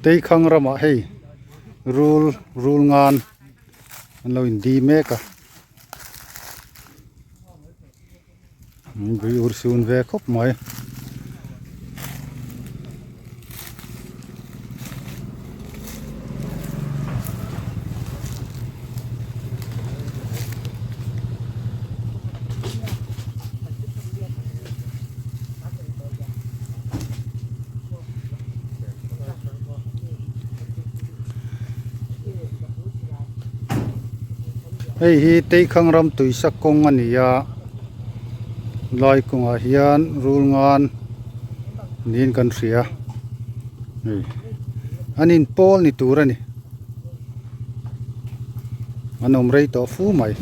Teikhang ramah hei rul rul ngan an lo in di mek a bui ur sun ve khawp mai. Hei hi Teikhang ram tuisa kawng a ni a lai kawngah hian rul ngan niin kan hria hei an inpawl ni tur a ni an awm rei tawh fu mai.